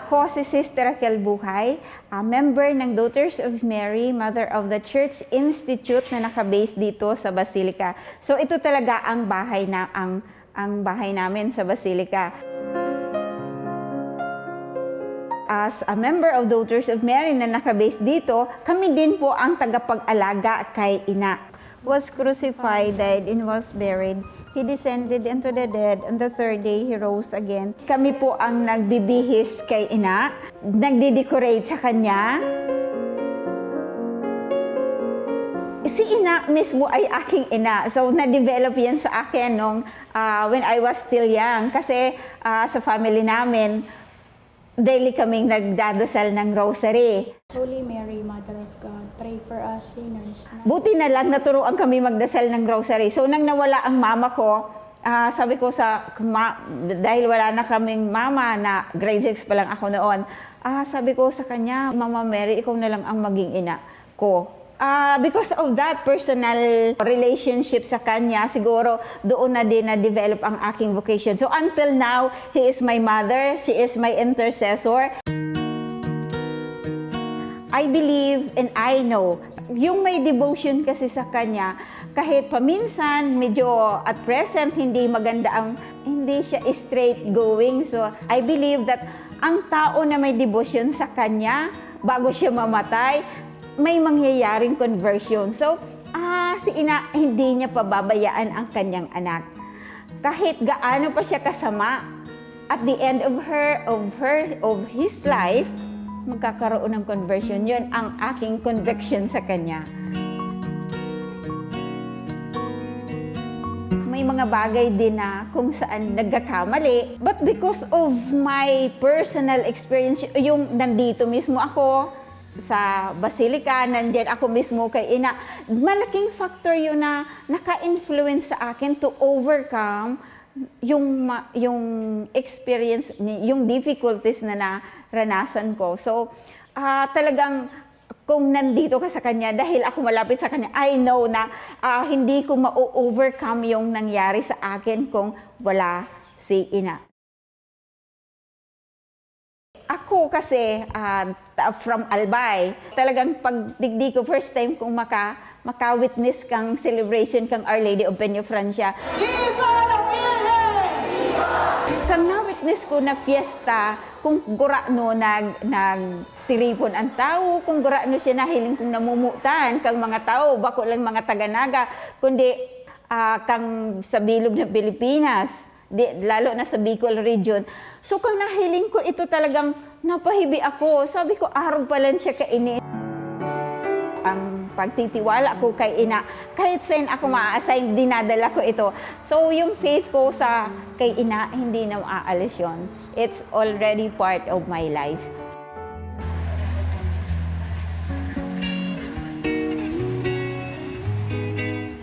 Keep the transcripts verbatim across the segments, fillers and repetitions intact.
Ako si Sister Raquel Buhay, ah, member ng Daughters of Mary, Mother of the Church Institute na naka-base dito sa Basilica. So, ito talaga ang bahay na, ang, ang bahay namin sa Basilica. As a member of Daughters of Mary na naka-base dito, kami din po ang tagapag-alaga kay Ina. Was crucified, died, and was buried. He descended into the dead. On the third day, he rose again. Kami po ang nagbibihis kay Ina, nagde-decorate sa kanya. Si Ina mismo ay aking ina. So, na-develop yan sa akin nung, ah, when I was still young. Kasi, ah, sa family namin, daily kaming nagdadasal ng rosary. Holy Mary, Mother of God, pray for us sinners, now. Buti na lang naturuan kami magdasal ng rosary. So, nang nawala ang mama ko, ah, sabi ko sa, ma-, dahil wala na kaming mama, na grade six pa lang ako noon, ah, sabi ko sa kanya, "Mama Mary, ikaw na lang ang maging ina ko." Ah, because of that personal relationship sa kanya, siguro doon na din na-develop ang aking vocation. So, until now, he is my mother, she is my intercessor. I believe and I know, yung may devotion kasi sa kanya, kahit paminsan, medyo at present, hindi maganda ang, hindi siya straight going. So, I believe that ang tao na may devotion sa kanya, bago siya mamatay, may mangyayaring conversion. So, ah, si Ina, hindi niya pababayaan ang kanyang anak. Kahit gaano pa siya kasama, at the end of her, of her, of his life, magkakaroon ng conversion. Yun ang aking conviction sa kanya. May mga bagay din na kung saan nagkakamali, but because of my personal experience, yung nandito mismo ako, sa Basilica, nandiyan ako mismo kay Ina. Malaking factor yun na naka-influence sa akin to overcome yung ma-, yung experience, ni-, yung difficulties na naranasan ko. So, ah, talagang kung nandito ka sa kanya, dahil ako malapit sa kanya, I know na, ah, hindi ko ma-overcome yung nangyari sa akin kung wala si Ina. Ako kasi, ah, ta-, from Albay. Talagang pagdigdi ko, first time kong maka-, maka-witness kang celebration kang Our Lady of Peñafrancia. Viva la Virgen! Kang na-witness ko na fiesta, kung gurano nag-, nagtiripon ang tao, kung gurano siya nahiling kong namumutan kang mga tao, bako lang mga taga-Naga, kundi, ah, kang sa bilog ng Pilipinas. Di, lalo na sa Bicol region. So, kang nahiling ko ito, talagang napahibi ako. Sabi ko, "Arog pa lang siya kaini." Ang pagtitiwala ko kay Ina, kahit saan ako ma-assign, dinadala ko ito. So, yung faith ko sa kay Ina, hindi na maaalis yun. It's already part of my life.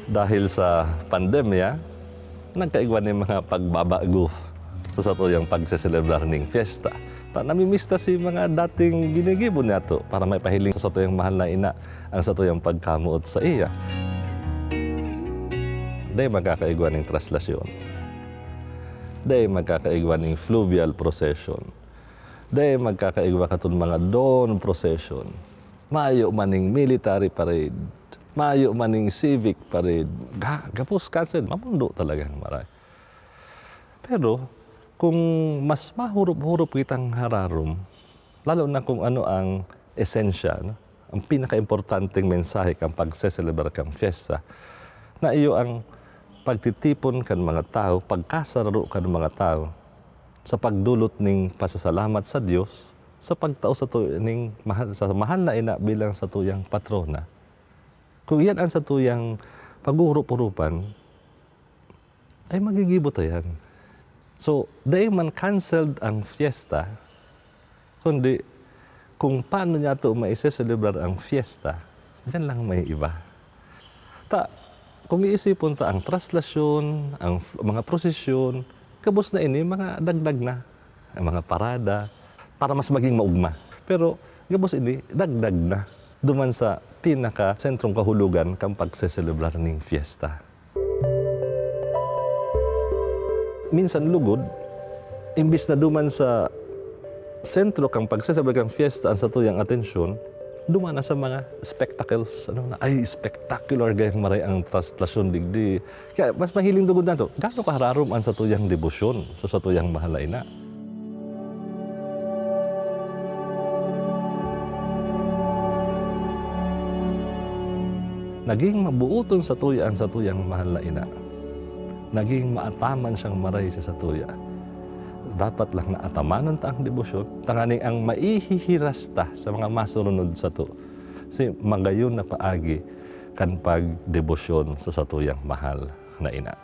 Dahil sa pandemya, nagkaigwa nin mga pagbabago sa satuyang pagseselebrar ning fiesta. Ta namimiss ta si mga dating ginigibo niyato para maipahiling sa satuyang mahal na ina ang satuyang pagkamoot saiya. Dai magkakaigwa ning traslasyon. Dai magkakaigwa ning fluvial procession. Dai magkakaigwa katon mga dawn procession. Mayo man ning military parade, mayo man ning civic parade, ga-, gapos cancel, mamondo talaga ang maray. Pero kung mas mahurop-hurop kitang hararom, lalo na kung ano ang esensya, no? Ang pinakaimportanteng mensahe kan pagseselebrar kan fiesta, na iyo ang pagtitipon kan mga tawo, pagkasararo kan mga tawo, sa pagdolot ning pasasalamat sa Dios, sa pagtao sato ning mahal, sa mahal na ina bilang satuyang patrona. Kung iyan ang satuyang pag-urup-urupan, ay magigibo ta yan. So, dai man cancelled ang fiesta, kundi kung paano niyato maiseselebrar ang fiesta, diyan lang may iba. Ta, Kung iisipon ta ang traslasyon, ang f-, mga prosesyon, gabos na ini mga dagdag na, ang mga parada, para mas maging maugma. Pero gabos ini, dagdag na duman sa pinaka-sentrong kahulogan kan pagseselebrar ning fiesta. Minsan lugod, imbis na duman sa sentro kan pagseselebrar kan fiesta an satuyang atensyon, duman na sa mga spectacles, ano na, ay, spectacular gayang maray ang traslasyon digdi. Kaya mas mahiling lugod na to, gaano kahararom ang satuyang debosyon sa satuyang mahal na ina. Naging mabuoton satuya an satuyang mahal na ina. Naging maataman siyang maray sa satuya. Dapat lang na atamanon ta ang debosyon, tanganing ang maihihiras ta sa mga masurunod sato, si magayon na paagi kan pagdebosyon sa satuyang mahal na ina.